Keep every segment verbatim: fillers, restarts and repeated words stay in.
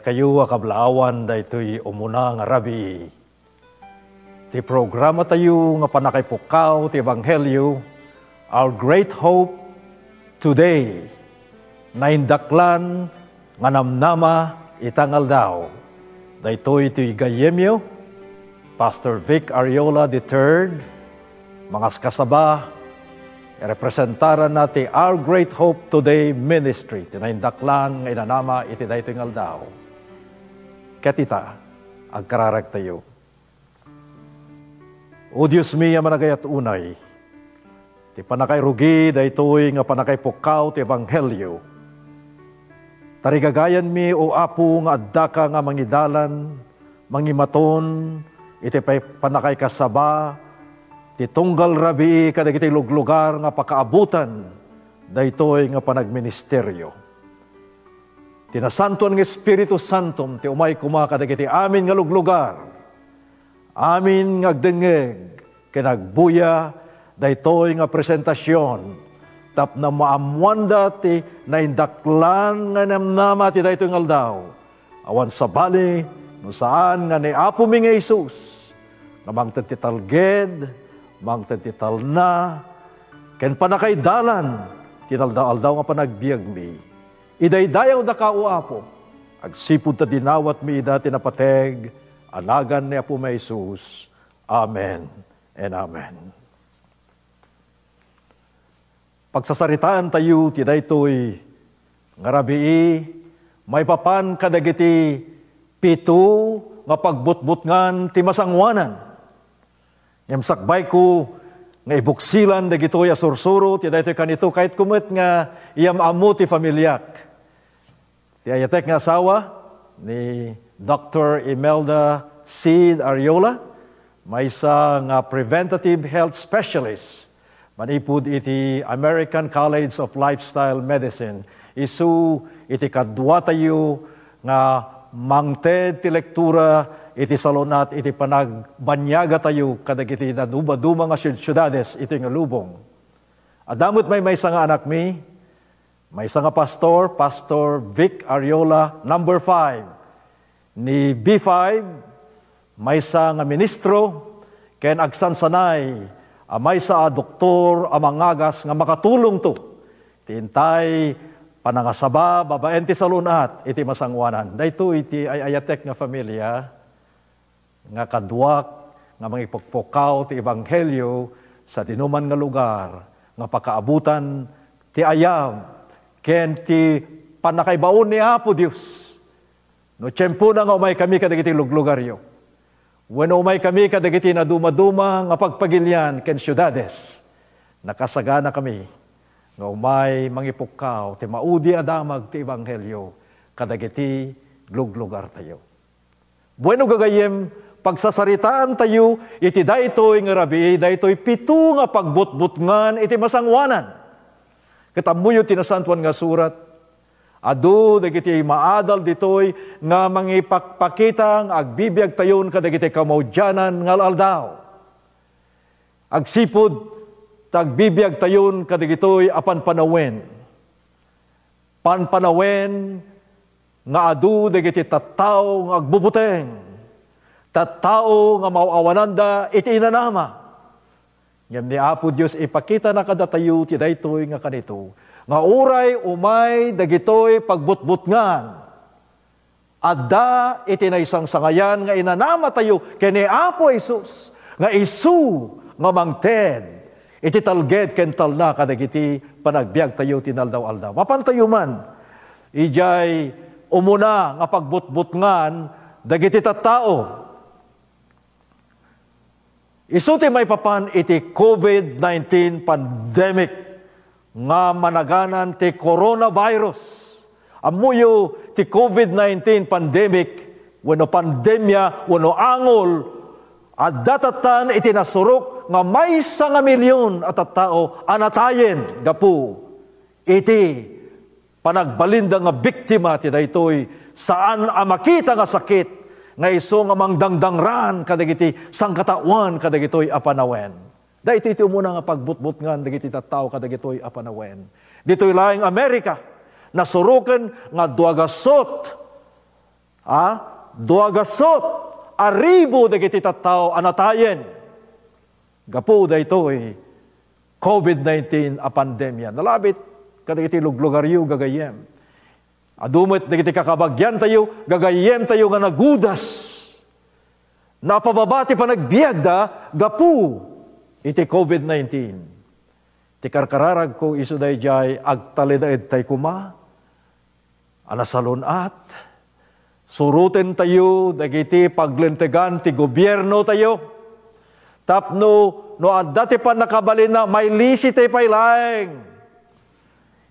Kayo a kablaawan daytoy umuna nga rabii. Ti programa tayo nga panakaipukkaw ti Ebanghelio, Our Great Hope Today, naindaklan nga namnama ita nga aldaw. Daytoy ti gayyemyo, Pastor Vic Ariola the third, mangaskasaba, representaran na ti Our Great Hope Today Ministry, ti naindaklan nga inanama iti daytoy nga aldaw. Ket ita, agkararagtayo. O Diosmi a managayat unay, ti pannakairugi daytoy nga pannakaipukkaw ti Ebanghelio. Tarigagayanmi, O Apo, nga addaka nga mangidalan, mangimaton iti pay-, pannakaikasaba ti tunggal rabii kadagiti luglugar nga pakaabutan daytoy nga panagministerio. Ti nasantoan nga Espiritu Santom ti umay koma kadagiti amin nga luglugar, amin nga agdengngeg ken agbuya daytoy nga presentasion, tapno maammoanda ti naindaklan nga namnama ti daytoy nga aldaw. Awan sabali no saan nga ni Apomi nga Jesus nga mangted ti talged, mangted ti talna, ken pannakaidalan ti aldaw-aldaw nga panagbiagmi. Idaydayawdaka, O Apo, agsipud ta dinawatmi ida ti napateg a nagan ni Apomi a Jesus. Amen and amen. Pagsasaritaan tayo ti daytoy nga rabii maipapan kadagiti pito nga pagbutbutngan ti masangoanan. Ngem sakbayko nga ibuksilan dagitoy a sursuro ti daytoy kanito, kayatko met nga iyam-ammo ti familiak. Ti ayatek nga asawa ni Doktor Imelda Seed Ariola, maysa nga preventative health specialist manipud iti American College of Lifestyle Medicine. Isu iti kaduatayo nga mangted ti lektura iti salun-at iti panagbaniagatayo kadagiti dadumaduma nga siudsiudades iti nga lubong. Adda met maymaysa nga anakmi, maysa nga pastor, Pastor Vic Ariola, number five. Ni B five, maysa nga ministro, ken agsansanay a maysa a doktor a mangagas nga makatulongto ti intay panangasaba babaen ti salun-at iti masangoanan. Daytoy ti ay-ayatek nga familia nga kaduak nga mangipukpukkaw ti ebanghelio sa dinuman nga lugar nga pakaabutan ti ayab ken ti pannakaibaon ni Apo Dios. No tiempona nga umaykami kadagiti luglugaryo, wenno umaykami kadagiti nadumaduma nga pagpagilian ken siudades, nakasaganakami nga umay mangipukkaw ti maudi a damag ti ebanghelio kadagiti luglugartayo. Bueno, gagayyem, pagsasaritaantayo iti daytoy nga rabii, daytoy pito nga pagbutbutngan iti masangoanan. Ket ammoyo ti Nasantoan nga Surat, adu dagiti maadal ditoy nga mangipakpakita nga agbibiagtayon kadagiti kamaudianan nga al-aldaw. Agsipud ta agbibiagtayon kadagitoy a panpanawen. Panpanawen nga adu dagiti tattao nga agbubuteng, tattao nga maaw-awananda iti inanama. Ngem ni Apo Dios ipakitana kadatayo ti daytoy nga kanito, nga uray umay dagitoy pagbutbutngan, adda iti naisangsangayan nga inanamatayo ken ni Apo Jesus nga isu nga mangted iti talged ken talna kadagiti panagbiagtayo ti inaldaw-aldaw. Mapantayo man idiay umuna nga pagbutbutngan dagiti tattao. Isu ti maipapan iti covid nineteen pandemic nga managanan ti coronavirus. Ammoyo ti covid nineteen pandemic wenno pandemia wenno angol, adda tattan iti nasurok nga maysa nga milyon a tattao a natayen gapu iti panagbalinda nga biktima ti daytoy saan a makita nga sakit nga isu nga mangdangdangran kadagiti sangkataoan kadagitoy a panawen. Daytoy ti umuna nga pagbutbutngan dagiti tattao kadagitoy a panawen. Ditoy laeng Amerika, nasuroken nga duagasut A, dua gasut a ribu dagiti tattao a natayen gapu daytoy covid nineteen a pandemia. Nalabit kadagiti luglugaryo, gagayyem. Adu met dagiti kakabagiantayo, gagayyemtayo nga nagudas. Napababa ti panagbiagda gapu iti covid nineteen. Ti karkararagko isu daydiay, agtalinaedtay koma a nasalun-at. Surotentayo dagiti paglintegan ti gobiernotayo tapno no adda ti pannakabalinna, mailisitay pay laeng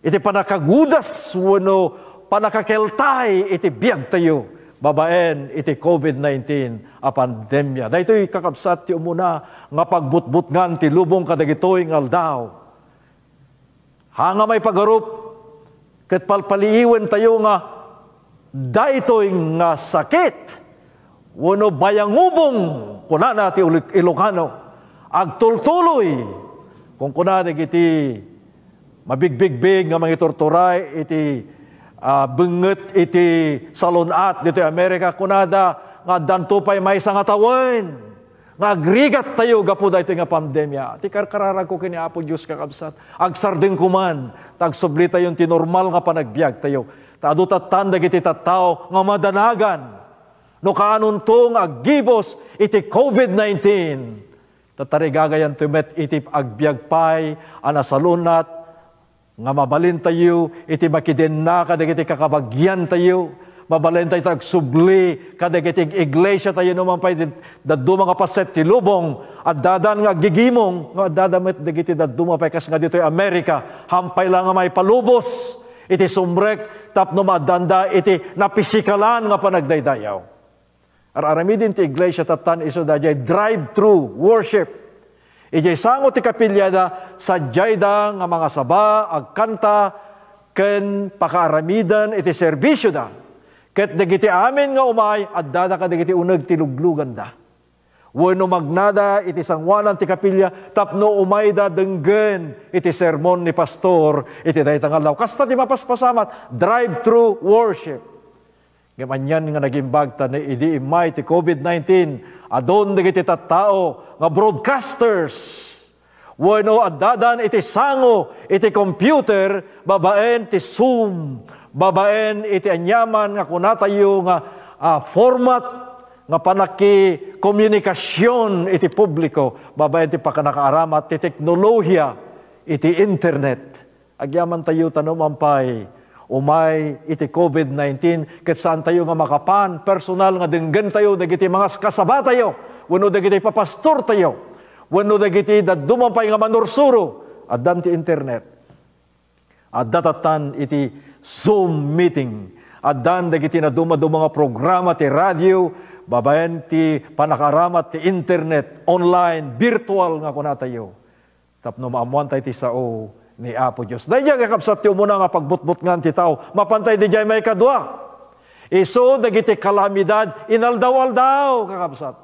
iti pannakagudas wenno pannakakeltay iti biagtayo babaen iti covid nineteen a pandemia. Daytoy, kakabsat, ti umuna nga pagbutbutngan ti lubong kadagitoy nga aldaw. Haan nga maipagarup ket palpaliiwentayo nga daytoy nga sakit wenno bayangubong, kunana ti Uli-, Ilocano, agtultuloy. Kunkuna dagiti mabigbigbig nga mangiturturay iti, ah, bengnget iti salun-at ditoy Amerika, kunada nga addanto pay maysa nga tawen nga agrigattayo gapu daytoy nga pandemia. Ti karkararagko ken ni Apo Dios, kakabsat, agsardeng koman ta agsublitayon ti normal nga panagbiagtayo. Ta adu tattan dagiti tattao nga madanagan no kaanonto nga aggibus iti covid nineteen. Ta tarigagayanto met iti agbiag pay a nasalun-at nga mabalintayo iti makidenna kadagiti kakabagiantayo. Mabalintayo iti agsubli kadagiti ig-, iglesiatayo, no man pay di-, dadduma nga paset ti lubong. Addadan nga aggigimong, nga addada met dagiti dadduma pay kas nga ditoy Amerika, hampay la nga maipalubos iti sumrek tapno maaddanda iti napisikalan nga panagdaydayaw. Ar-aramiden ti iglesia tattan isu daydiay drive-thru worship. Idiay sango ti kapiliada, sadiayda nga mangasaba, agkanta, ken pakaaramiden iti serbisioda. Ket dagiti amin nga umay, addada kadagiti uneg ti lugluganda. Wenno magnada iti sangoanan ti kapilia tapno umayda denggen iti sermon ni pastor iti dayta nga aldaw. Kasta ti mapaspasamat, drive-thru worship. Ngem anian nga nagimbag ta idi immay ti covid nineteen, adun dagiti tattao nga broadcasters wenno addadan iti sango iti computer babaen ti Zoom, babaen iti aniaman nga kunatayo nga, ah, format nga panakikomunikasion iti publiko, babaen ti pakanakaaramat ti teknolohiya iti internet. Agyamantayo ta no man pay umay iti covid nineteen, ket saantayo nga makapan personal nga denggentayo dagiti mangaskasabatayo wenno dagiti papastortayo wenno dagiti dadduma pay nga manursuro. Addan ti internet. Adda tattan iti Zoom meeting. Addan dagiti nadumaduma nga programa ti radio, babaen ti panakaaramat ti internet, online, virtual nga kunatayo. Tapno maammoantay ti sao ni Apo Dios. Daydiay, kakabsat, ti umuna nga pagbutbutngan ti tao. Mapantay didiay maikadua. Isu dagiti kalamidad inaldaw-aldaw, kakabsat.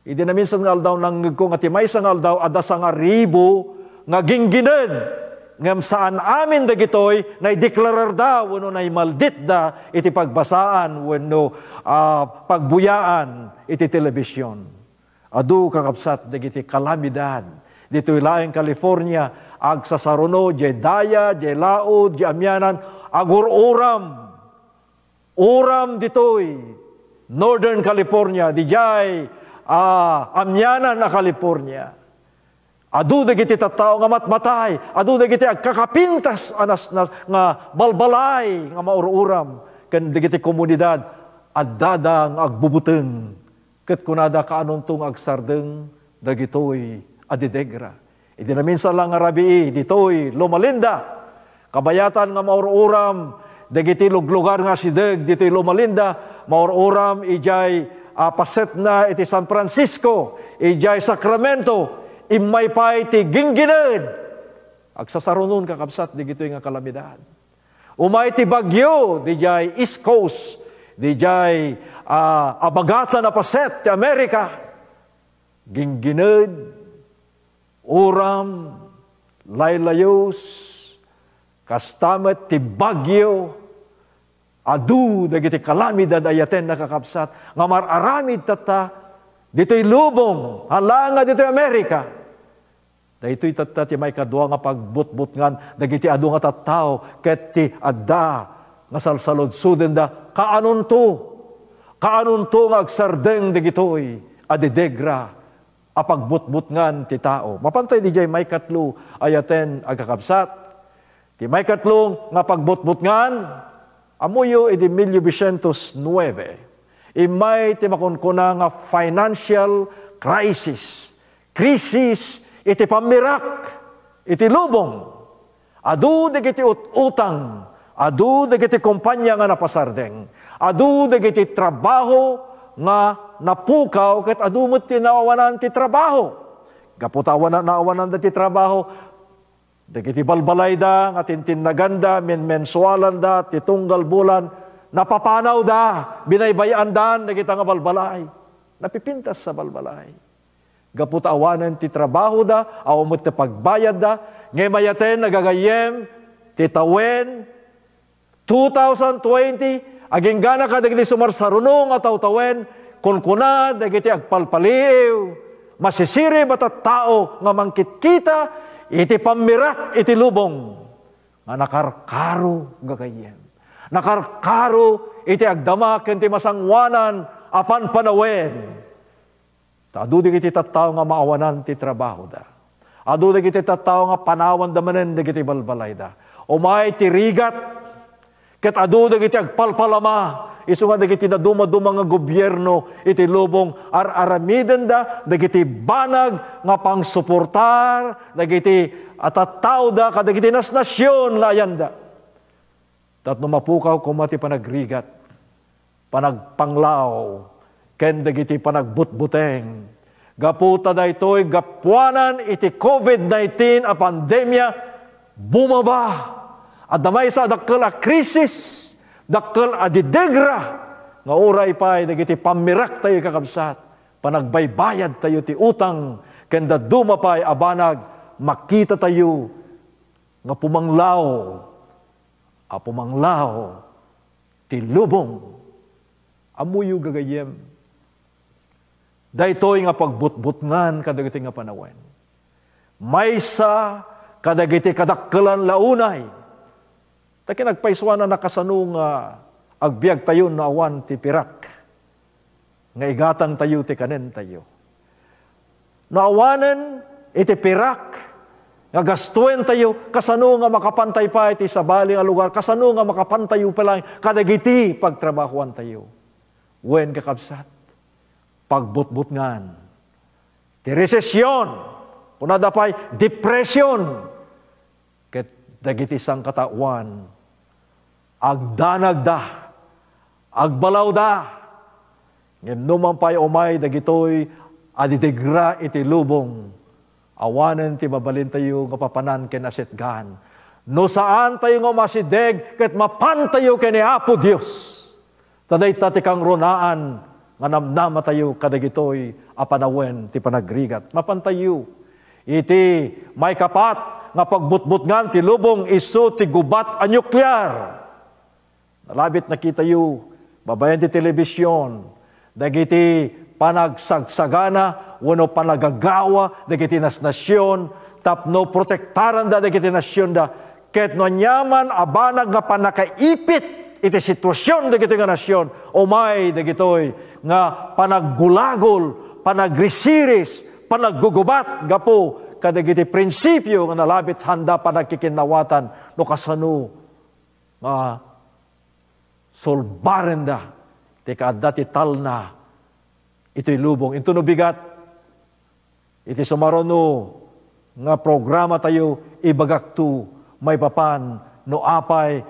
Idi naminsan nga aldaw, nangngegko nga ti maysa nga aldaw, adda sangaribu nga ginggined. Ngem saan amin dagitoy naideklararda wenno naimalditda iti pagbasaan wenno, ah, pagbuyaan iti telebisyon. Adu, kakabsat, dagiti kalamidad. Ditoy laeng California, agsasaruno, diay daya, diay laud, diay amianan, agur-uram. Uram ditoy Northern California, didiay, ah, amianan a California. Adu dagiti tattao nga matmatay, adu dagiti agkakapintas a nas-, nas-, nga balbalay nga maur-uram, ken dagiti komunidad, addada nga agbubuteng. Ket kunada, kaanonto nga agsardeng dagitoy a didegra? Idi naminsan la nga rabii, ditoy Loma Linda, kabayatan nga maur-uram dagiti luglugar nga asideg ditoy Loma Linda, maur-uram idiay, ah, pasetna iti San Francisco, idiay Sacramento, immay pay ti ginggined. Agsasarunon, kakabsat, dagitoy nga kalamidad. Umay ti bagyo, didiay East Coast, didiay, ah, abagatan a paset ti Amerika. Ginggined, uram, laylayus, kasta met ti bagyo Adu dagiti kalamidad a yaten, a kakabsat, nga mar-aramid tatta ditoy lubong, hala nga ditoy Amerika. Daytoy tatta ti maikadua nga pagbutbutngan dagiti adu nga tattao ket ti adda nga salsaludsodenda, kaanonto, kaanonto nga agsardeng dagitoy a didegra a pagbutbutngan ti tao. Mapantay didiay maikatlo a yaten, a kakabsat. Ti maikatlo nga pagbutbutngan, ammoyo idi mil novecientos nuebe, immay ti makunkuna nga financial crisis, krisis iti pammirak iti lubong. Adu dagiti ut-utang, adu dagiti kompania nga napasardeng, adu dagiti trabaho nga napukaw, ket adu met ti naawanan ti trabaho. Gapu ta awan-, naawananda ti trabaho, dagiti balbalayda nga tintinnaganda, menmensualanda, ti tunggal bulan, napapanawda, binaybay-andan dagita nga balbalay. Napipintas a balbalay. Gapu ta awanen ti trabahoda, awan met ti pagbayadda, ngem mayaten a gagayyem, ti tawen, two thousand twenty, aginggana kadagiti sumarsaruno nga tawtawen, kunkuna dagiti agpalpaliiw, masisirib a tattao nga mangkitkita iti pammirak iti lubong nga nakarkaro gagayyem. Nakarkaro iti agdama ken ti masangoanan a panpanawen. Ta adu dagiti tattao nga maawanan ti trabahoda. Adu dagiti tattao nga panawanda manen dagiti balbalayda. Umay ti rigat, ket adu dagiti agpalpalama, isu nga dagiti nadumaduma nga gobierno iti lubong, ar-aramidenda dagiti banag nga pangsuportar dagiti a tattaoda kadagiti nasnasion nga ayanda. Tapno mapukaw koma ti panagrigat, panagpanglaw, ken dagiti panagbutbuteng. Gapu ta daytoy gapuanan iti covid nineteen a pandemia, bumaba. Adda maysa a dakkel a krisis, dakkel a didegra, nga uray pay dagiti pammiraktayo, kakabsat, panagbaybayadtayo ti utang, ken dadduma pay a banag, makitatayo nga pumanglaw, a pumanglaw ti lubong. Ammoyo, gagayyem, daytoy nga pagbutbutngan kadagiti nga panawen, maysa kadagiti kadakkelan la unay. Ta kinagpaysuanan a kasano nga agbiagtayo no awan ti pirak nga igatangtayo ti kanentayo. No awanen iti pirak nga gastuentayo, kasano nga makapantay pay ti sabali nga lugar? Kasano nga makapantayo pay laeng kadagiti pagtrabahoantayo? Wen, kakabsat, pagbutbutngan ti resesion, kunada pay, depression, ket dagiti sangkataoan, agdanagda, agbalawda. Ngem no man pay umay dagitoy a didegra iti lubong, awanen ti mabalintayo nga papanan ken asetgan. No saantayo nga umasideg ket mapantayo ken ni Apo Dios. Ta dayta ti kangrunaan nga namnamatayo kadagitoy a panawen ti panagrigat. Mapantayo iti maikapat nga pagbutbutngan ti lubong, isu ti gubat a nuklear. Nalabit nakitayo babaen ti telebision dagiti panagsagsagana wenno panagagawa dagiti nasnasion tapno protektaranda dagiti nasionda. Ket no aniaman a banag nga pannakaipit iti situasion dagitoy nga nasion, umay dagitoy nga panaggulagol, panagrisiris, panaggugubat gapu kadagiti prinsipio nga nalabit sanda panagkikinnawatan no kasano nga sulbarenda ti kaadda ti talna iti lubong. Intono bigat, iti sumaruno nga programatayo, ibagakto maipapan no apay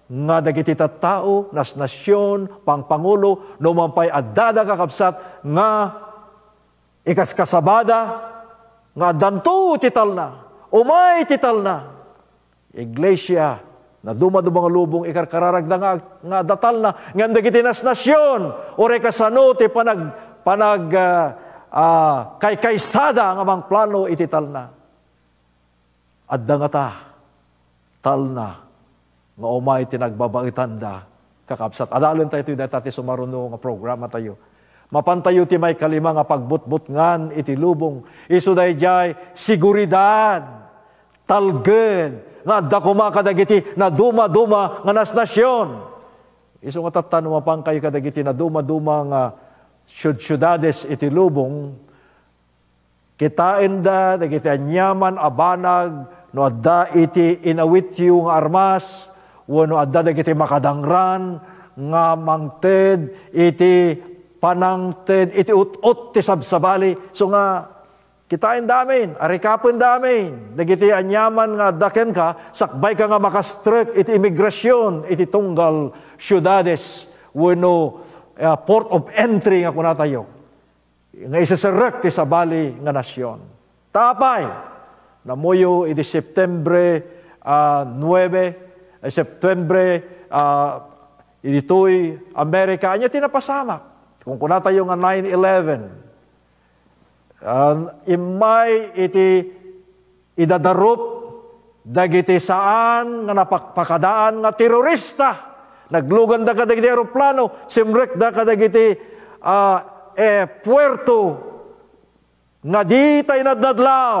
nga dagiti tattao, nasnasion, pangpangulo, no man pay addada, kakabsat, nga ikaskasabada nga addanto ti talna, umay ti talna. Iglesia, nadumaduma nga lubong ikarkararagda nga, nga adda talna, ngem dagiti nasnasion, uray kasano ti panag-, panag-, ah, ah, kaykaysada nga mangplano iti talna. Adda ngata talna nga umay ti nagbabaetanda Kakabsat, adalentayo dayta ti sumaruno nga programa tayo. Mapantayo ti maikalima nga pagbutbutngan iti lubong. Isu daydiay, seguridad, talged, nga adda koma kadagiti nadumaduma nga nasnasion. Isu nga tatta, no mapankayo kadagiti nadumaduma nga siudsiudades iti lubong, kitaenda dagiti aniaman a banag no adda iti inawityo nga armas, wenno adda dagiti makadangran nga mangted iti panangted iti ut-ot ti sabsabali. So nga, kitaenda amin, arikapenda amin dagiti aniaman nga adda kenka, sakbayka nga makastrek iti imigrasion iti tunggal siudades wenno, ah, port of entry nga kunatayo, nga iseserrek ti sabali nga nasion. Ta apay, namuyo idi Septembre, ah, nuebe, eh, Septembre, ah, iditoy Amerika, ania ti napasamak? Kung kunatayo nga nine eleven, ah, immay iti idadarup dagiti saan nga napakpakadaan nga terorista. Nagluganda kadagiti eroplano, simrekda kadagiti, ah, eh, puerto nga ditay nadnadlaw.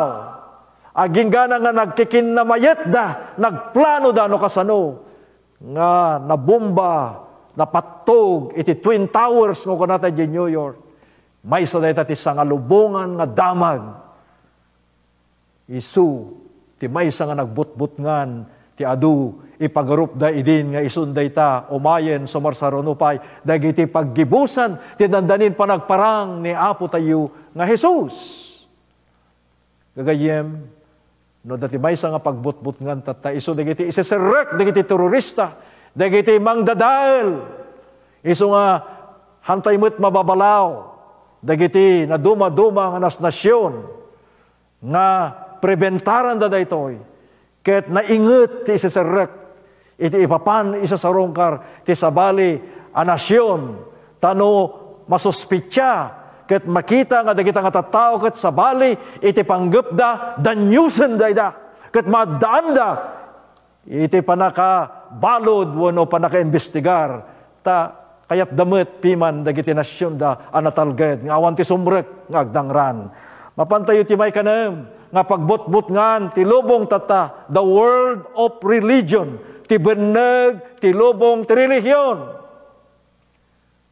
Aginggana nga nagkikinnamayetda, nagplanoda no kasano nga nabomba, napattog iti Twin Towers nga kunata idiay New York. Maysa dayta ti sangalubongan nga damag. Isu ti maysa nga nagbutbutngan ti adu, ipagarupda idin nga isun dayta umayen sumarsaruno pay dagiti paggibusan ti dandanin panagparang ni Apo tayo nga Jesus. Gagayyem, no adda ti maysa nga pagbutbutngan tatta, isu dagiti iseserrek dagiti terorista, dagiti mangdadael, isu nga hantay met mababalaw dagiti nadumaduma nga nasnasion nga prebentaranda daytoy, ket nainget ti iseserrek iti ipapan isasarungkar ti sabali a nasion, ta no masuspetsia ket makita nga dagita nga tattao ket sabali iti panggepda, daniosenda ida, ket maaddaanda iti pannakabalud wenno pannakaimbestigar, ta kayatda met piman dagiti nasionda a natalged nga awan ti sumrek nga agdangran. Mapantayo ti maikanem nga pagbutbutngan ti lubong tatta, the world of religion, ti benneg ti lubong ti relihion.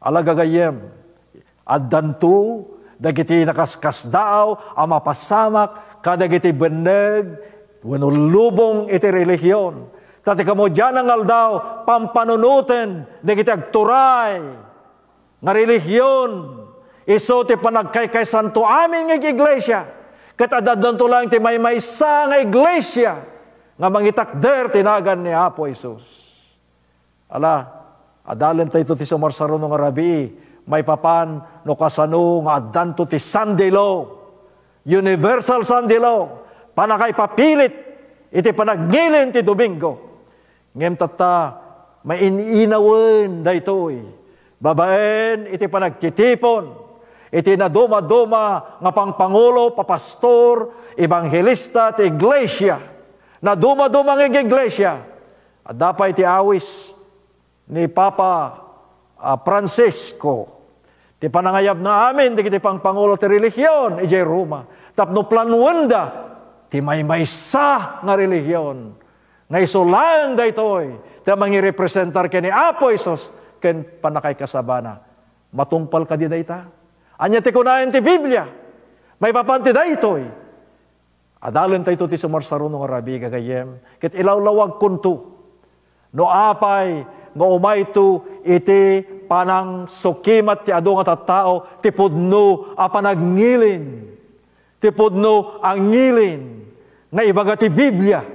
Ala gagayyem, addanto dagiti nakaskasdaaw a mapasamak kadagiti benneg wenno lubong iti relihion. Ta ti kamudian nga aldaw, pampanunoten dagiti agturay nga relihion, isu ti panagkaykaysanto amin nga iglesia. Ket addanto laeng ti maymaysa nga iglesia nga mangitakder ti nagan ni Apo Jesus. Ala, adalentayo ti sumarsaruno nga rabii, maipapan no kasano nga addanto ti Sunday law, universal Sunday law, pannakaipapilit iti panagngilin ti Domingo. Ngem tatta, main-inawen daytoy babaen iti panagtitipon iti nadumaduma nga pangpangulo, papastor, ebanghelista ti iglesia, nadumaduma nga iglesia. Adda pay ti awis ni Papa, ah, Francisco, ti panangayabna amin dagiti pangpangulo ti relihion idiay Roma tapno planuenda ti maymaysa nga relihion nga isu laeng daytoy ti mangirepresentar ken ni Apo Jesus ken pannakaikasabana. Matungpal kadi dayta? Ania ti kunaen ti Biblia maipapan ti daytoy? Adalentayo ti sumarsaruno nga rabii, gagayyem, ket ilawlawagkonto no apay nga umayto iti panangsukimat ti adu nga tattao ti pudno a panagngilin, ti pudno a ngilin nga ibaga ti Biblia,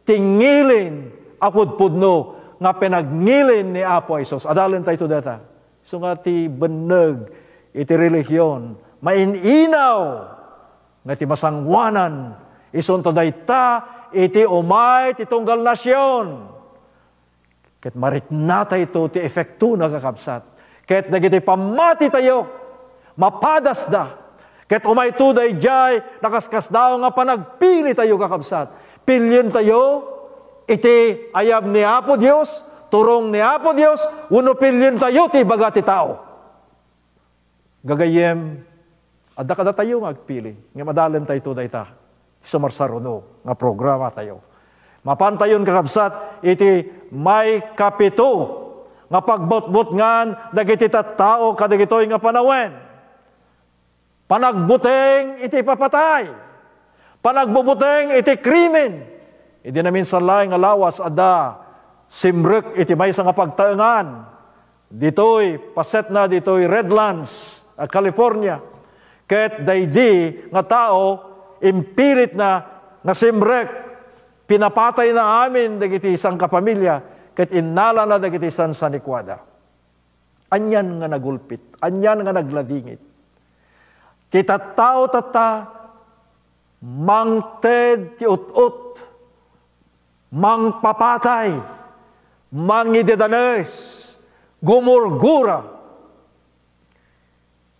ti ngilin a pudpudno nga panagngilen ni Apo Jesus. Adalentayo dayta. Isu nga ti benneg iti relihion, main-inaw nga ti masangoanan, isunto dayta iti umay ti tunggal nasion. Ket mariknatayto ti epektona, kakabsat. Ket dagiti pammatitayo, mapadasda. Ket umayto daydiay nakaskasdaaw nga panagpilitayo, kakabsat. Pilientayo iti ayab ni Apo Dios turong ni Apo Dios wenno pilientayo ti ibaga ti tao. Gagayyem, adda kadatayo nga agpili, ngem adalentayto dayta ti sumarsaruno nga programatayo. Mapantayon, kakabsat, iti maikapito nga pagbutbutngan dagiti tattao kadagitoy nga panawen. Panagbuteng iti ipapatay. Panagbubuteng iti krimen. Idi naminsan laeng nga lawas, adda simrek iti maysa nga pagtaengan. Ditoy, pasetna ditoy Redlands, a, California. Ket daydi nga tao, impiritna nga simrek, pinapatayna amin dagiti sangkapamilya, ket innalana dagiti sansanikuada. Anian nga nagulpit, anian nga nagladingit. Ti tattao tatta, mangted ti ut-ot, mangpapatay, mangidedanes, gumurgura.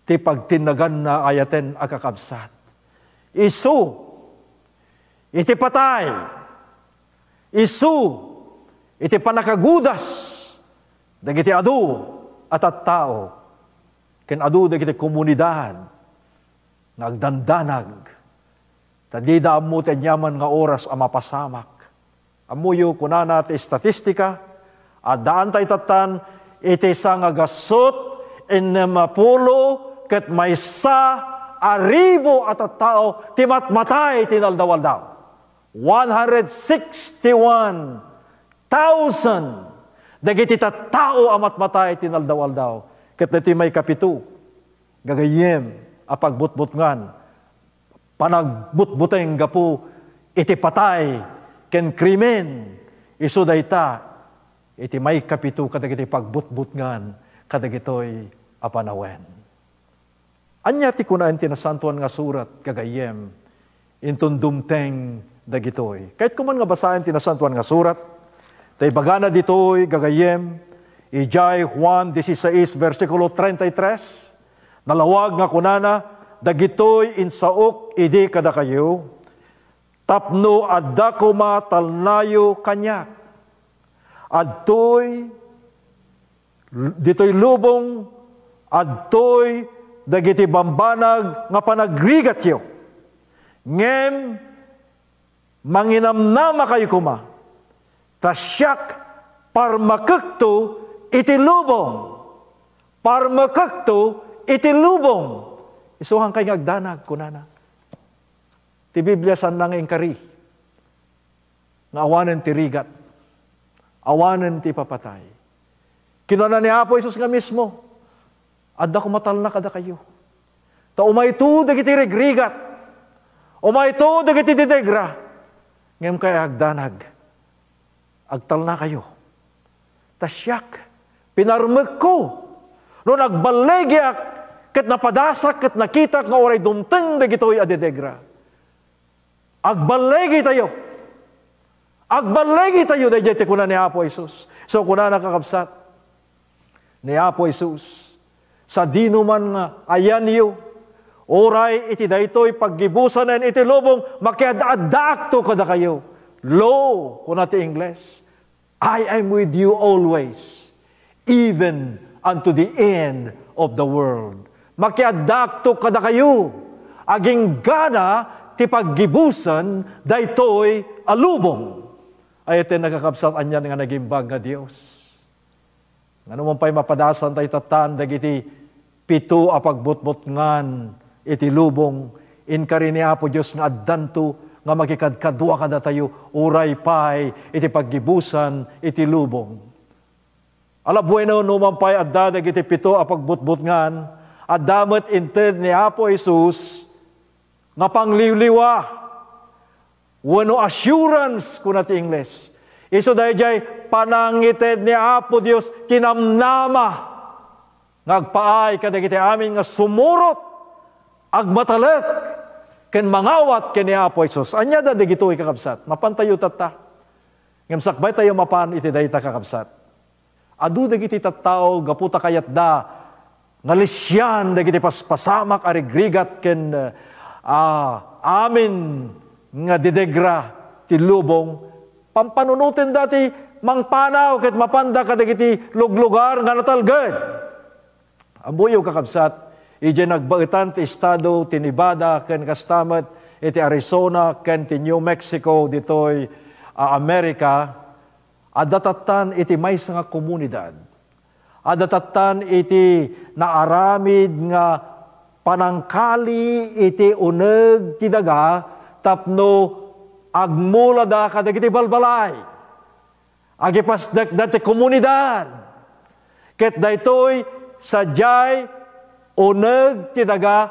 Ti pagtinnaganna, ayaten a kakabsat. Isu iti patay, isu iti pannakagudas dagiti adu a tattao, ken adu dagiti komunidad nga agdandanag, ta dida ammo ti aniaman nga oras a mapasamak. Ammoyo, kunana ti estatistika, addaantay tattan iti sangagasut ennem a pulo ket maysa a ribu a tattao ti matmatay ti inaldaw-aldaw. One hundred sixty-one thousand dagiti tattao a matmatay ti inaldaw-aldaw. Ket daytoy maikapito, gagayyem a pagbutbutngan, panagbutbuteng gapu iti patay ken krimen, isu dayta iti maikapito kadagiti pagbutbutngan kadagitoy a panawen. Ania ti kunaen ti Nasantoan nga Surat, gagayyem, inton dumteng dagitoy? Kayatko man nga basaen ti Nasantoan nga Surat, ta ibagana ditoy, gagayyem, idiay Juan dieciséis, bersikulo treinta y tres, nalawag nga kunana, "Dagitoy insaok idi kadakayo, tapno adda koma talnayo kaniak. Adtoy, ditoy lubong, adtoy dagiti bambanag nga panagrigatyo. Ngem manginamnamakayo koma, ta siak parmakekto iti lubong." Parmakekto iti lubong. Isuhan kay nga agdanag, kunana. Ti Biblia, saanna nga inkari nga awanen ti rigat, awanen ti papatay. Kinuna ni Apo Jesus nga mismo, "Adda koma talna kadakayo. Ta umayto dagiti rigrigat, umayto dagiti didegra, ngem kay agdanag, agtalnakayo. Ta siak, pinarmekko. No nagballegiak, ket napadasak, ket nakitak nga uray dumteng dagitoy a didegra." Agballegitayo. Agballegitayo daydiay ti kuna ni Apo Jesus. So, kunana, kakabsat, ni Apo Jesus, "Sadino man nga ayanyo, uray iti daytoy paggibusanen iti lubong, makiad-addaakto kadakayo." Lo, kuna ti Ingles, "I am with you always, even unto the end of the world." Makiaddaakto kadakayo, aginggana ti paggibusan daytoy a lubong. Ay, iti nakakabsat, anian nga nagimbag nga Dios. Ngano man pay mapadasan tayo tattan dagiti pito a pagbutbutngan iti lubong, inkari ni Apo Dios nga addanto nga makikadkadua kadatayo uray pay iti paggibusan iti lubong. Ala bueno, no man pay adda dagiti pito a pagbutbutngan, adda met inted ni Apo Jesus nga pangliwliwa wenno assurance, kuna ti Ingles. Isu daydiay panangited ni Apo Dios ti namnama nga agpaay kadagiti amin nga sumurot, agmatalek, ken mangawat ken ni Apo Jesus. Ania da dagitoy, kakabsat? Mapantayo tatta. Ngem sakbay tayo mapan iti dayta, kakabsat. Adu dagiti tattao gapu ta kayatda nga lisian dagiti paspasamak a rigrigat ken, ah, amin nga didegra ti lubong, pampanunotenda ti mangpanaw ket mapanda kadagiti luglugar nga natalged. Ammoyo, kakabsat, idiay nagbaetan ti estado ti Nevada ken kasta met iti Arizona ken ti New Mexico ditoy, a, Amerika, adda tattan iti maysa nga komunidad. Adda tattan iti naaramid nga panangkali iti uneg ti daga tapno agmulada kadagiti balbalay. Agipasdekda ti komunidad. Ket daytoy sadiay uneg ti daga,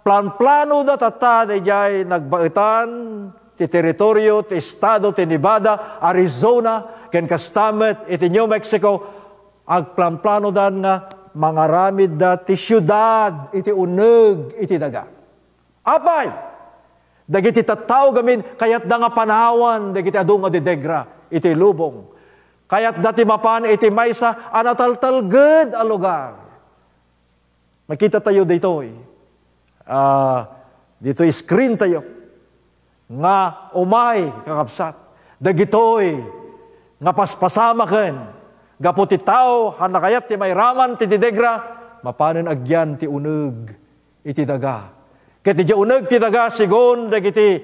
planplanoda tatta daydiay nagbaetan ti teritorio ti estado ti Nevada, Arizona, ken kasta met iti New Mexico, agplanplanodan nga mangaramidda ti siudad iti uneg iti daga. Apay, dagiti tattao gamin kayatda nga panawan dagiti adu nga didegra iti lubong. Kayatda ti mapan iti maysa a nataltalged a lugar. Makita tayo ditoy. Ah, ditoy screen tayo. Nga umay, kakabsat, dagitoy nga paspasamaken gapu ti tao a nakayat ti mairaman ti didegra, mapanen agyan ti uneg iti daga. Ket idiay uneg ti daga, segun dagiti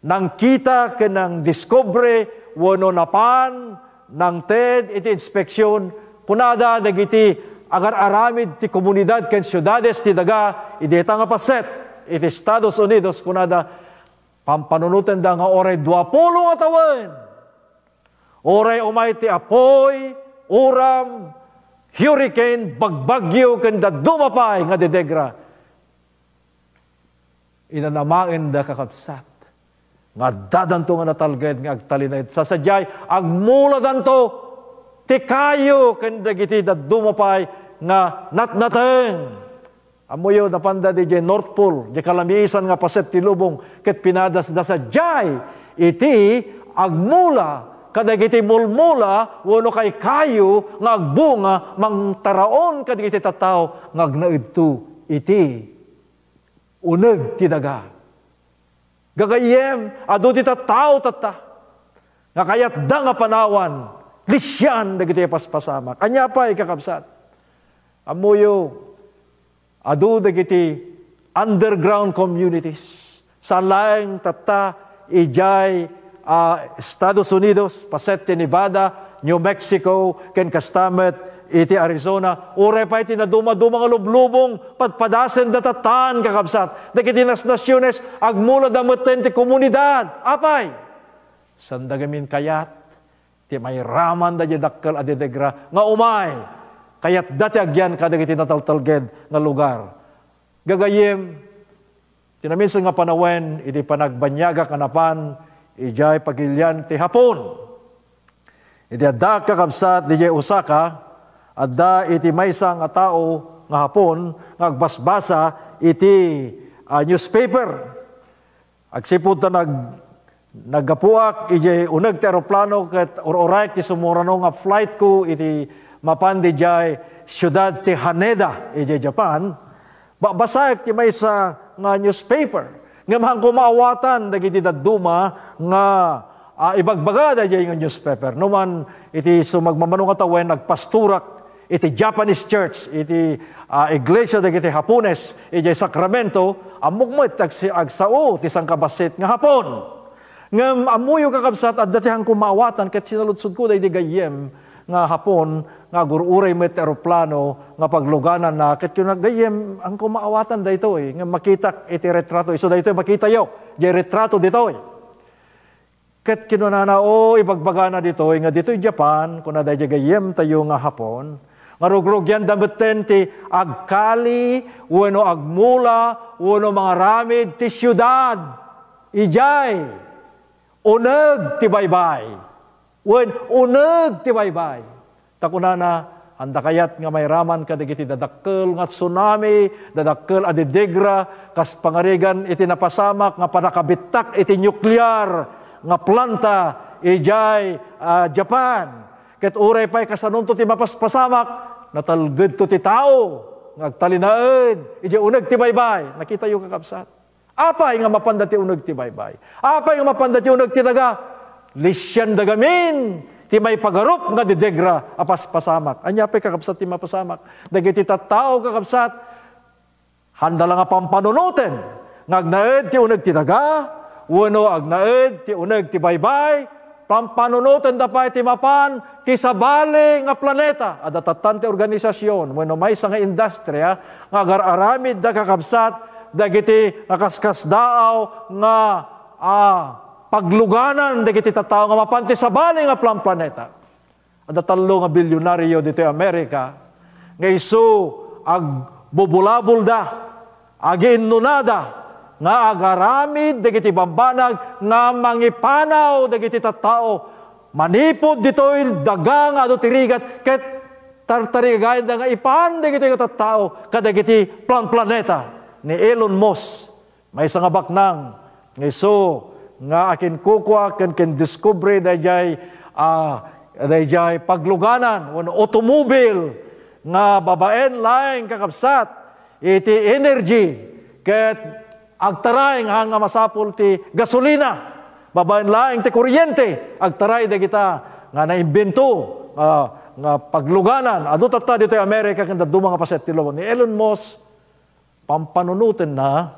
nangkita ken nangdiskobre wenno napan, nangted iti inspeksion, kunada dagiti agar-aramid ti komunidad ken siudades ti daga idi dayta nga paset iti Estados Unidos, kunada, pampanunotenda nga uray duapulo nga tawen, uray umay ti apuy, uram, hurricane, bagbagyo, ken dadduma pay nga didegra, inanamaenda, kakabsat, nga addadanto nga natalged nga agtalinaed. Sasadiay, agmuladanto ti kayo ken dagiti dadduma pay nga natnateng. Ammoyo, napanda didiay North Pole, diay kalamisan nga paset ti lubong, ket pinadasdasadiay iti agmula kadagiti mulmula wenno kaykayo nga agbunga mangtaraon kadagiti tattao nga agnaedto iti uneg ti daga. Gagayyem, adu ti tattao tatta nga kayatda nga panawan, lisian dagiti paspasamak. Ania pay, kakabsat? Ammoyo, adu dagiti underground communities. Saan laeng tatta idiay, ah, Estados Unidos, paset ti Nevada, New Mexico, ken kasta met iti Arizona. Uray pay ti naduma-duma nga lublubong, padpadasenda tattan, kakabsat. Dagiti nasnasiones, agmulada metten ti komunidad. Apay? Sanda gamin kayat ti mairaman daydiay dakkel a didegra nga umay, kayatda ti agyan kadagiti nataltalged nga lugar. Gagayyem, ti naminsan nga panawen, idi panagbanniagak a napan idiay pagilian ti Japon. Idi addaak, kakabsat, idiay Osaka, adda iti maysa nga tao nga Japon nga agbasbasa iti, ah, newspaper. Agsipud ta nag-, naggapuak idiay uneg ti aeroplano ket ur-urayek ti sumurano nga flightko iti mapan didiay siudad ti Haneda idiay Japan, babasaek ti maysa nga newspaper. Ngem haanko maawatan dagiti dadduma nga, ah, ibagbaga daydiay nga newspaper. Numan iti sumagmamano nga tawen, nagpastorak iti Japanese church, iti, ah, iglesia dagiti Japones, idiay Sacramento, ammok met agsi-, agsao ti sangkabassit nga Japon. Ngem ammoyo, kakabsat, adda ti haanko maawatan ket sinaludsodko daydi gayyem nga Japon nga agur-uray met ti aeroplano nga paglugananna, ket kuna, "Gayyem, haanko maawatan daytoy." Ngem makitak iti retrato, isu daytoy makitayo, diay retrato ditoy. Ket kinunana, "O, ibagbagana ditoy nga ditoy Japan," kuna daydiay gayyemtayo nga Japon, "nga rugrugianda metten ti agkali wenno agmula wenno mangaramid ti siudad idiay uneg ti baybay." Wen, uneg ti baybay. Ta kunana, "Haanda kayat nga mairaman kadagiti dadakkel nga tsunami, dadakkel a didigra, kas pangarigan iti napasamak nga pannakabittak iti nuklear nga planta idiay, ah, Japan? Ket uray pay kasanonto ti mapaspasamak, natalgedto ti tao nga agtalinaed idiay uneg ti baybay." Nakitayo, kakabsat? Apay nga mapanda ti uneg ti baybay? Apay nga mapanda ti uneg ti daga? Lisianda gamin ti maipagarup nga didegra a paspasamak. Ania pay, kakabsat, ti mapasamak? Dagiti tattao, kakabsat, handa la nga pampanunoten nga agnaed ti uneg ti daga, wenno agnaed ti uneg ti baybay, pampanunoten da pay ti mapan ti sabali nga planeta. Adda tattan ti organisasyon wenno maysa nga industria nga agar-aramid da, kakabsat, dagiti nakaskasdaaw nga, ah, pagluganan dagiti tattao nga mapan ti sabali nga plan-, planeta. Adda tallo nga bilyonaryo ditoy Amerika nga isu agbubulabulda, agiinnunada nga agaramid dagiti bambanag nga mangipanaw dagiti tattao manipud ditoy daga nga adu ti rigat, ket tartarigagayanda nga ipan dagitoy nga tattao kadagiti plan-, planeta. Ni Elon Musk, maysa nga baknang nga isu nga akinkukua ken kindiskubre daydiay, ah, daydiay pagluganan wenno automobil nga babaen laeng, kakabsat, iti energy ket agtaray nga, nga masapul ti gasolina, babaen laeng ti kuryente, agtaray dagita nga naimbento, ah, nga pagluganan. Adu tatta ditoy Amerika ken dadduma nga paset ti lubong. Ni Elon Musk, pampanunotenna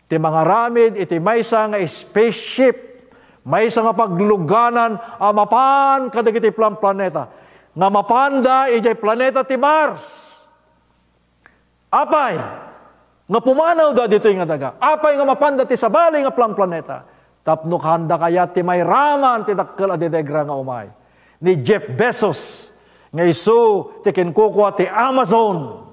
ti mangaramid iti maysa nga spaceship, maysa nga pagluganan a mapan kadagiti plan-, planeta, nga mapanda idiay planeta ti Mars. Apay nga pumanawda ditoy nga daga? Apay nga mapanda ti sabali nga plan-, planeta? Tapno kaanda kayat ti mairaman ti dakkel a didegra nga umay. Ni Jeff Bezos, nga isu ti kinkukua ti Amazon.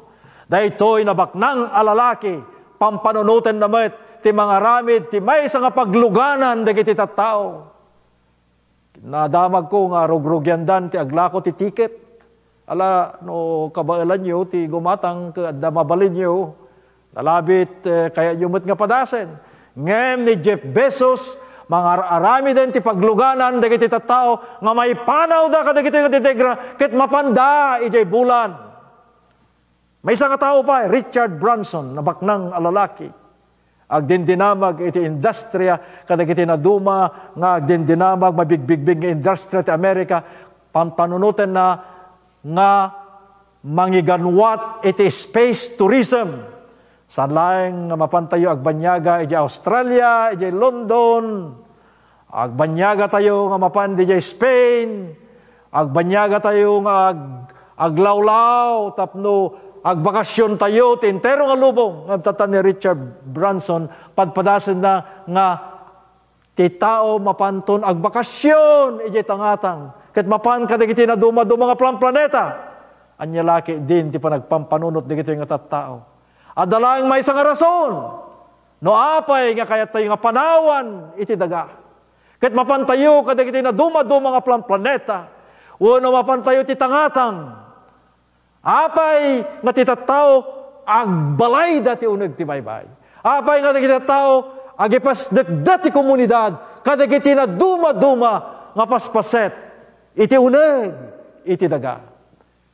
Daytoy nabaknang a lalaki, pampanunotenna met ti mangaramid ti maysa nga pagluganan dagiti tattao. Nadamagko nga rugrugiandan ti aglako ti tiket. Ala, no kabaelanyo ti gumatang ket adda mabalinyo, nalabit, eh, kayatyo met nga padasen. Ngem ni Jeff Bezos, mangar-aramiden ti pagluganan dagiti tattao nga maipanawda kadagitoy nga didegra ket mapanda idiay bulan. Maysa nga tao pay, Richard Branson, nabaknang a lalaki. Agdindinamag iti industria kadagiti naduma nga agdindinamag, mabigbigbig nga industria ti Amerika. Pampanunotenna nga mangiganwat iti space tourism. Saan laeng nga mapantayo agbanyaga idiay Australia, idiay London, agbanyaga tayo nga mapan didiay Spain, agbanyaga tayo nga ag-, aglawlaw tapno agbakasyon tayo ti entero nga lubong. Ngem tatta ni Richard Branson, padpadasenna nga ti tao mapanton agbakasyon idiay tangatang, ket mapan kadagiti naduma-duma nga plan-, planeta. Ania la ketdin ti panagpampanunot dagitoy nga tattao? Adda laeng maysa nga rason. No apay nga kayattayo nga panawan iti daga, ket mapantayo kadagiti naduma-duma nga plan-, planeta, wenno mapantayo ti tangatang, apay nga ti tattao agbalayda ti uneg ti baybay? Apay nga dagiti tattao agipasdekda ti komunidad kadagiti naduma-duma nga paspaset iti uneg iti daga?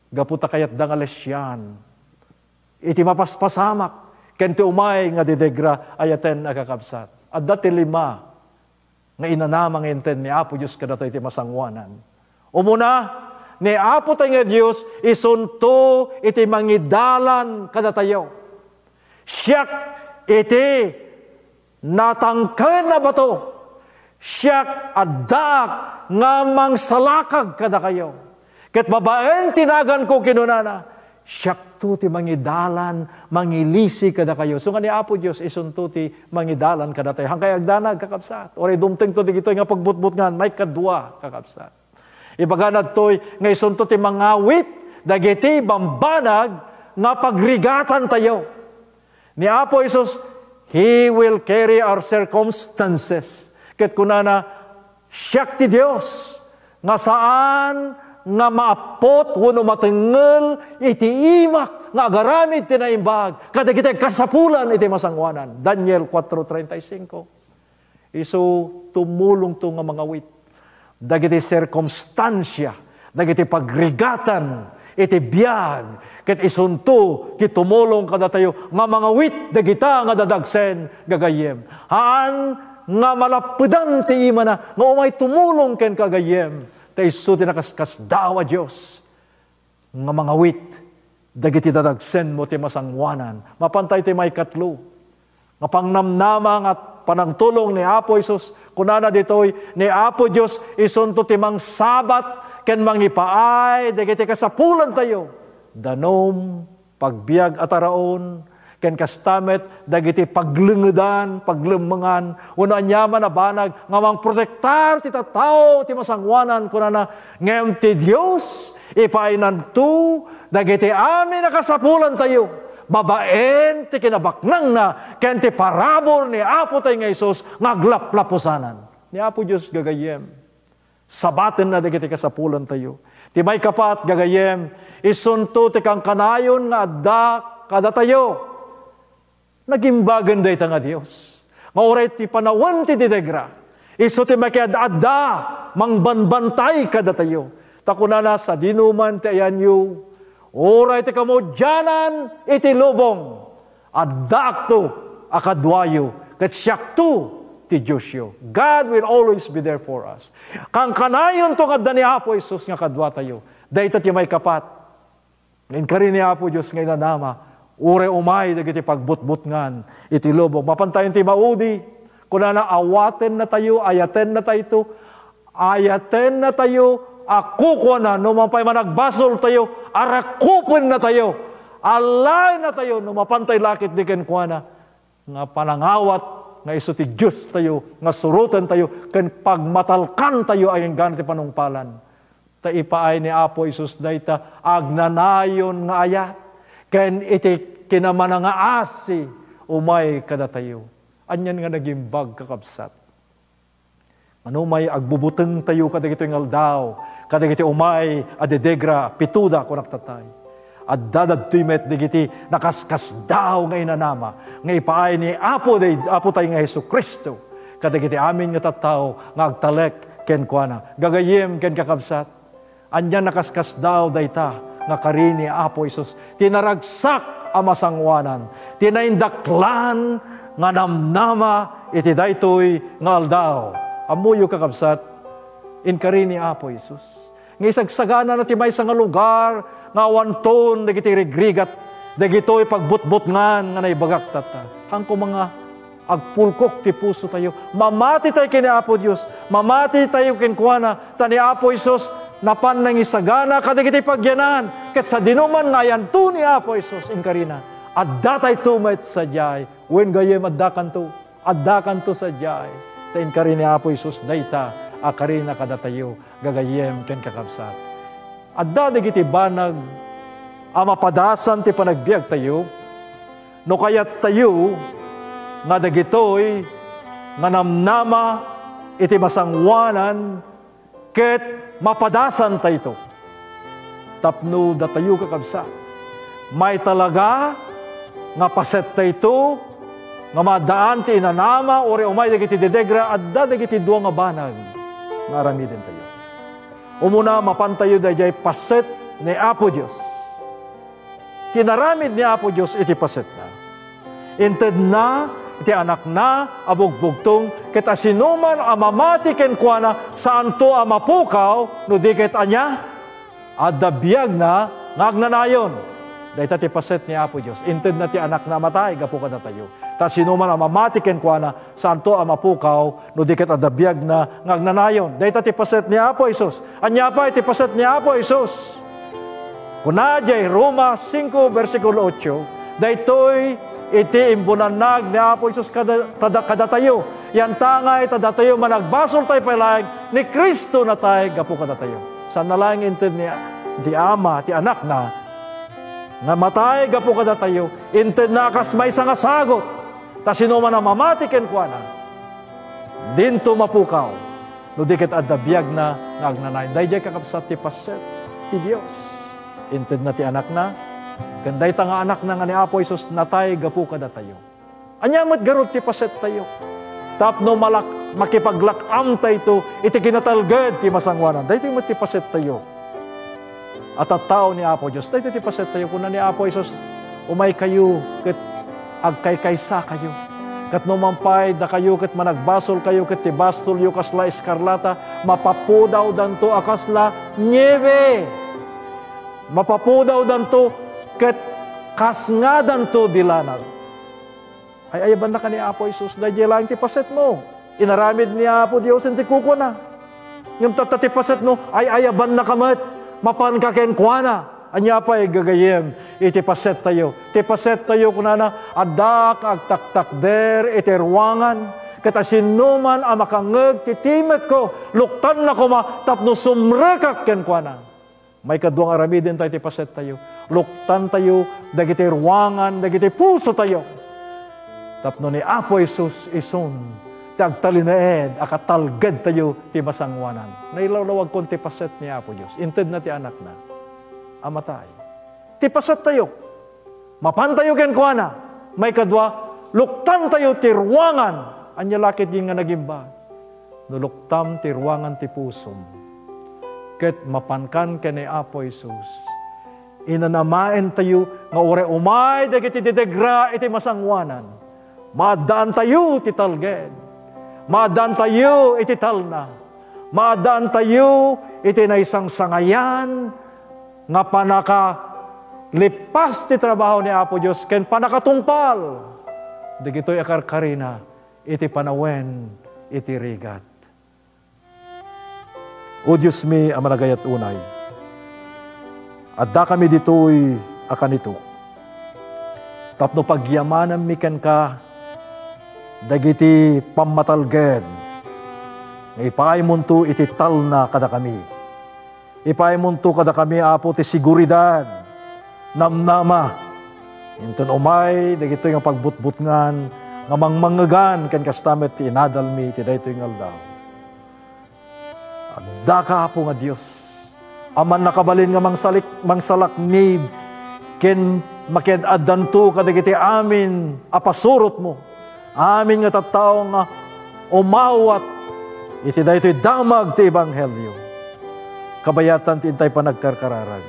Gapu ta kayatda nga lesian iti mapaspasamak ken ti umay nga didegra, ayaten a kakabsat. Adda ti lima nga inanama nga inted ni Apo Dios kadatoy ti masangoanan. Umuna, ni Apo tayo nga Dios isunto iti mangidalan kadatayo. Siak iti natangken a bato. Siak addaak nga mangsalakag kadakayo. Ket babaen ti naganko, kinunana, siakto ti mangidalan, mangilisi kadakayo. So nga ni Apo Dios isunto ti mangidalan kadatayo. Hankay agdanag, kakabsat. Uray dumtengto digitoy nga pagbutbutngan, maikadua, kakabsat. Ibagana ditoy nga isunto ti mangawit dagiti bambanag nga pagrigatantayo. Ni Apo Jesus, He will carry our circumstances. Ket kunana, siak ti Dios nga saan nga maappot wenno matengngel iti imak nga agaramid ti naimbag kadagiti agkasapulan iti masangoanan. Daniel cuatro treinta y cinco. Isu tumulongto nga mangawit dagiti sirkumstansia, dagiti pagrigatan iti biag, ket isunto ti tumulong kadatayo nga mangawit dagita nga dadagsen, gagayyem. Haan nga malappedan ti imana nga umay tumulong kenka, gagayyem. Ta isu ti nakaskasdaaw a Dios nga mangawit dagiti dadagsenmo ti masangoanan. Mapan tayo ti maikatlo nga pangnamnama nga panangtulong ni Apo Jesus. Kunana ditoy, ni Apo Dios isunto ti mangsabat ken mangipaay dagiti kasapulantayo. Danom, pagbiag a taraon, ken kasta met dagiti paglengedan, paglemmengan, wenno aniaman a banag nga mangprotektar ti tattao ti masangoanan, kunana, ngem ti Dios, ipainanto dagiti amin a kasapulantayo, babaen ti kinabaknangna ken ti parabur ni Apo tayo nga Jesus nga aglaplapusanan. Ni Apo Dios gagayyem. Sabatenna dagiti kasapulantayo. Ti maikapat, gagayyem, isunto ti kankanayon nga adda kadatayo. Nagimbagen dayta nga Dios. Nga uray ti panawen ti didegra, isu ti makiad-adda, mangbanbantay kadatayo. Ta kunana, sadinoman ti ayanyo, uray ti kamudianan iti lubong, addaakto a kaduayo, ket siakto ti Diosyo. God will always be there for us. Kankanayonto nga adda ni Apo Jesus nga kaduatayo. Dayta ti maikapat. Inkari ni Apo Dios nga inanama, uray umay dagiti pagbutbutngan iti lubong. Mapantayon ti maudi, kunana, awatennatayo, ayatennatayto, ayatennatayo a kukuana, no mapan pay managbasoltayo, arakupennatayo, alaennatayo, no mapan tay la ketdi kenkuana nga panangawat nga isu ti Diostayo, nga surotentayo, ken pagmatalkantayo a inggana ti panungpalan. Ta ipaay ni Apo Jesus dayta agnanayon nga ayat, ken iti kinamana nga asi, umay kadatayo. Anian nga nagimbag, kakabsat? Mano may agbubutengtayo kadagitoy nga aldaw, kadagiti umay a didegra, pitoda, kunak tatay. Adda dadtoy met dagiti nakaskasdaaw nga inanama nga ipaay ni Apo, day, Apo tayo nga Jesu-Cristo, kadagiti amin nga tattao nga agtalek kenkuana. Gagayyem ken kakabsat, ania nakaskasdaaw dayta nga kari ni Apo Jesus, ti naragsak a masangoanan, ti naindaklan nga namnama iti daytoy nga aldaw. Ammoyo, kakabsat, inkari ni Apo Jesus nga isagsaganana ti maysa nga lugar nga awanton dagiti rigrigat dagitoy pagbutbutngan nga naibagak tatta. Haan koma nga agpulkok ti pusotayo. Mamati tayo ken ni Apo Dios. Mamati tayo kenkuana, ta ni Apo Jesus napan nangisagana kadagiti pagyanan. Ket sadinoman nga ayanto ni Apo Jesus, inkarina, adda tayto met sadiay. Wen gayyem, addakanto. Addakanto sadiay. Ta inkari ni Apo Jesus dayta a karina kadatayo, gagayyem ken kakabsat. Adda dagiti banag a mapadasan ti panagbiagtayo, no kayattayo nga dagitoy nga namnama iti masangoanan ket mapadasantayto. Tapno datayo, kakabsat, maitalaga nga pasettayto nga maaddaan ti inanama, uray umay dagiti didegra, adda dagiti dua nga banag nga aramidentayo. Umuna, mapantayo daydiay paset ni Apo Dios. Kinaramid ni Apo Dios iti pasetna. Intedna iti Anakna a bugbugtong, ket asinoman a mamati kenkuana, saanto a mapukaw, no di ket ania? Adda biagna nga agnanayon. Dayta ti paset ni Apo Dios. Intedna ti Anakna a matay gapu kadatayo. Ta asinoman a mamati kenkuana, saanto a mapukaw, no di ket adda biagna nga agnanayon. Dayta ti paset ni Apo Jesus. Ania pay ti paset ni Apo Jesus? Kuna diay Roma singko, bersikulo otso, daytoy iti imbunannag ni Apo Jesus kada, kada, kadatayo. Yantangay ta datayo managbasoltay pay laeng ni Cristo natay gapu kadatayo. Saanna laeng inted ni, ti Ama, ti Anakna, nga matay gapu kadatayo, intedna a kas maysa nga sagut. Ta sinoman a mamati kenkuana, dinto mapukaw, no di ket adda biagna nga agnanayon. Daydiay, kakabsat, ti paset ti Dios. Intedna ti Anakna, ken dayta nga Anakna nga ni Apo Jesus natay gapu kadatayo. Ania met garud ti pasettayo? Tapno malak-, makipaglak-amtayto iti kinatalged ti masangoanan. Daytoy met ti pasettayo a tattao ni Apo Dios. Daytoy ti pasettayo. Kuna ni Apo Jesus, "Umaykayo ket agkaykaysa kayo." Ket no man pay dakayo ket managbasolkayo ket ti bastolyo kasla eskarlata, mapapudawdanto a kasla niebe. Mapapudawdanto ket kasngadanto dilanag. Ay-ayabanna ka ni Apo Jesus, daydiay laeng ti pasetmo. Inaramid ni Apo Dios iti kukuana. Ngem tatta ti pasetmo, ay-ayabanna ka met, mapanka kenkuana. Ania pay, gagayyem, iti pasettayo? Ti pasettayo, kunana, adda agtaktakder iti ruangan, ket asinoman a makangngeg ti timekko, luktanna koma tapno sumrekak kenkuana. Maikadua nga aramiden tayo ti pasettayo, luktantayo dagiti ruangan dagiti pusotayo. Tapno ni Apo Jesus isun ti agtalinaed a katalgedtayo ti masangoanan. Nailawlawagkon ti paset ni Apo Dios. Intedna ti Anakna a matay. Ti pasettayo. Mapantayo kenkuana. Maikadua, luktantayo ti ruangan. Ania la ketdi nga nagimbag? No luktam ti ruangan ti pusom, ket mapankan ken ni Apo Jesus, inanamaentayo nga uray umay dagiti didegra iti masangoanan, maaddaantayo ti talged, maaddaantayo iti talna, maaddaantayo iti naisangsangayan nga pannakalipas ti trabaho ni Apo Dios ken pannakatungpal dagitoy a karkarina iti panawen iti rigat. O Diosmi a managayat unay, addakami ditoy a kanito tapno pagyamananmi kenka dagiti pammatalged nga ipaaymonto iti talna kadakami. Ipaaymonto kadakami, Apo, ti seguridad, namnama, inton umay dagitoy nga pagbutbutngan nga mangmangngegan ken kasta met ti inadalmi iti daytoy nga aldaw. Addaka, Apo nga Dios, a mannakabalin nga mangsalik-, mangsalaknib ken makiad-addanto kadagiti amin a pasurotmo, amin nga tattao nga umawat iti daytoy damag ti ebanghelio. Kabayatan ti intay panagkarkararag.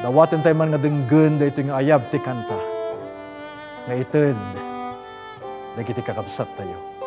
Dawaten tayo man nga denggen daytoy nga ayab ti kanta nga ited dagiti kakabsat tayo.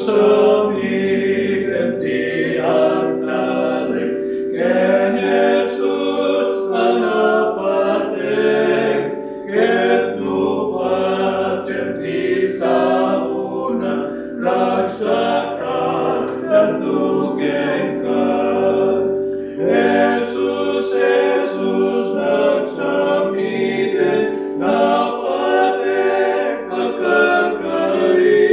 Nagsamipen ti agtalek ken Jesus a napateg, ket nuppat ken ti saona, ragsak-atdanto kenka. Jesus, Jesus, nagsamiten, napateg a karkari,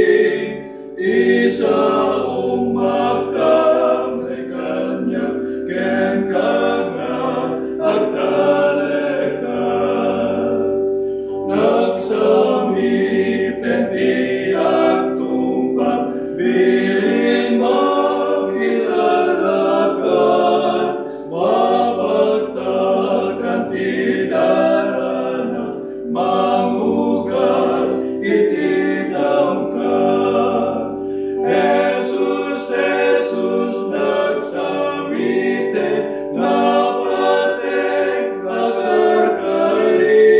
ti saom makapnay kaniak, kenka nga agtaleka. Nagsamiten ti agtungpal, bilin makisalakan, mapagtalkan ti darana, mangugas iti damka. Jesus, Jesus, nagsamiten, napateg a karkari,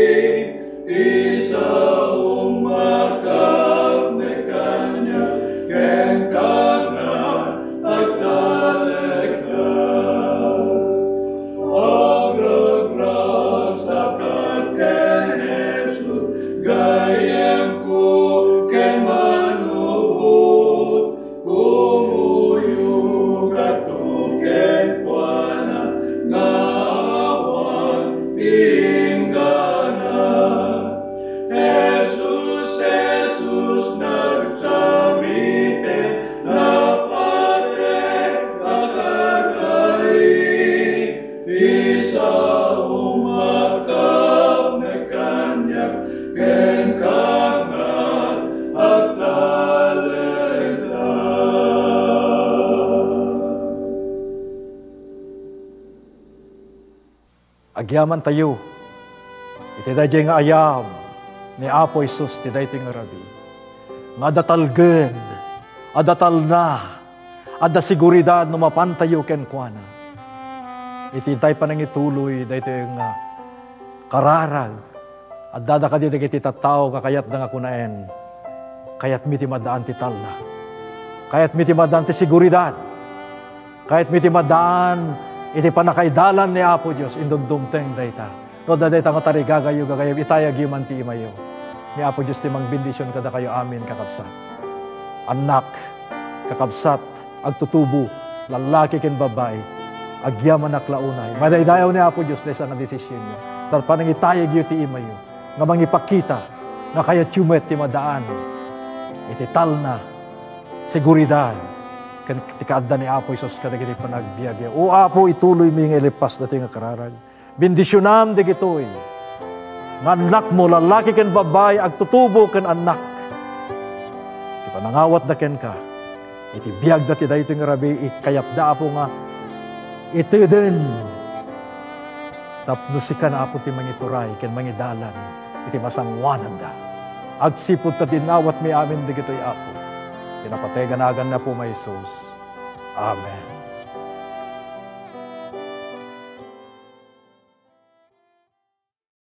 ti saom makapnay kaniak, kenka nga agtaleka. Agragragsak ken Jesus, gayyemko ken manubot, kumuyogakto kenkuana nga awan ti inggana. Jesus, Jesus, nagsamiten, napateg a karkari, ti saom makapnay kaniak, kenka nga agtaleka. Agyamantayo iti daydiay nga ayab ni Apo Jesus ti daytoy nga rabii, nga adda talged Adda talna, adda seguridad no mapantayo kenkuana. Iti tay panangituloy daytoy nga kararag, addada kadi dagiti tattao nga kayatda nga kunaen, kayatmi ti maddaan ti talna. Kayatmi ti maddaan ti seguridad. Kayatmi ti maddaan iti pannakaidalan ni Apo Dios, indumdumteng dayta. No adda dayta nga tarigagayo, gagayyem, itayagyo man ti imayo. Ni Apo Dios ti mangbendisyon kadakayo amin, kakabsat. Annak, kakabsat, agtutubo, lallaki ken babbai, agyamanak la unay. Madaydayaw ni Apo Dios daysa nga desisionyo. Ta panangitayagyo ti imayo nga mangipakita nga kayatyo met ti maddaan iti talna, seguridad, ken ti kaadda ni Apo Jesus kadagiti panagbiagyo. O Apo, ituloymi nga ilepas datoy nga kararag. Bendisionam dagitoy nga annakmo, lallaki ken babbai, agtutubo ken annak. Ti panangawatda kenka iti biagda ti daytoy nga rabii, kayatda, Apo, nga iteden tapno sika, Apo, ti mangituray ken mangidalan iti masangoananda. Agsipud ta dinawatmi amin dagitoy, Apo. Iti napateg a nagan ni Apo Jesus. Amen.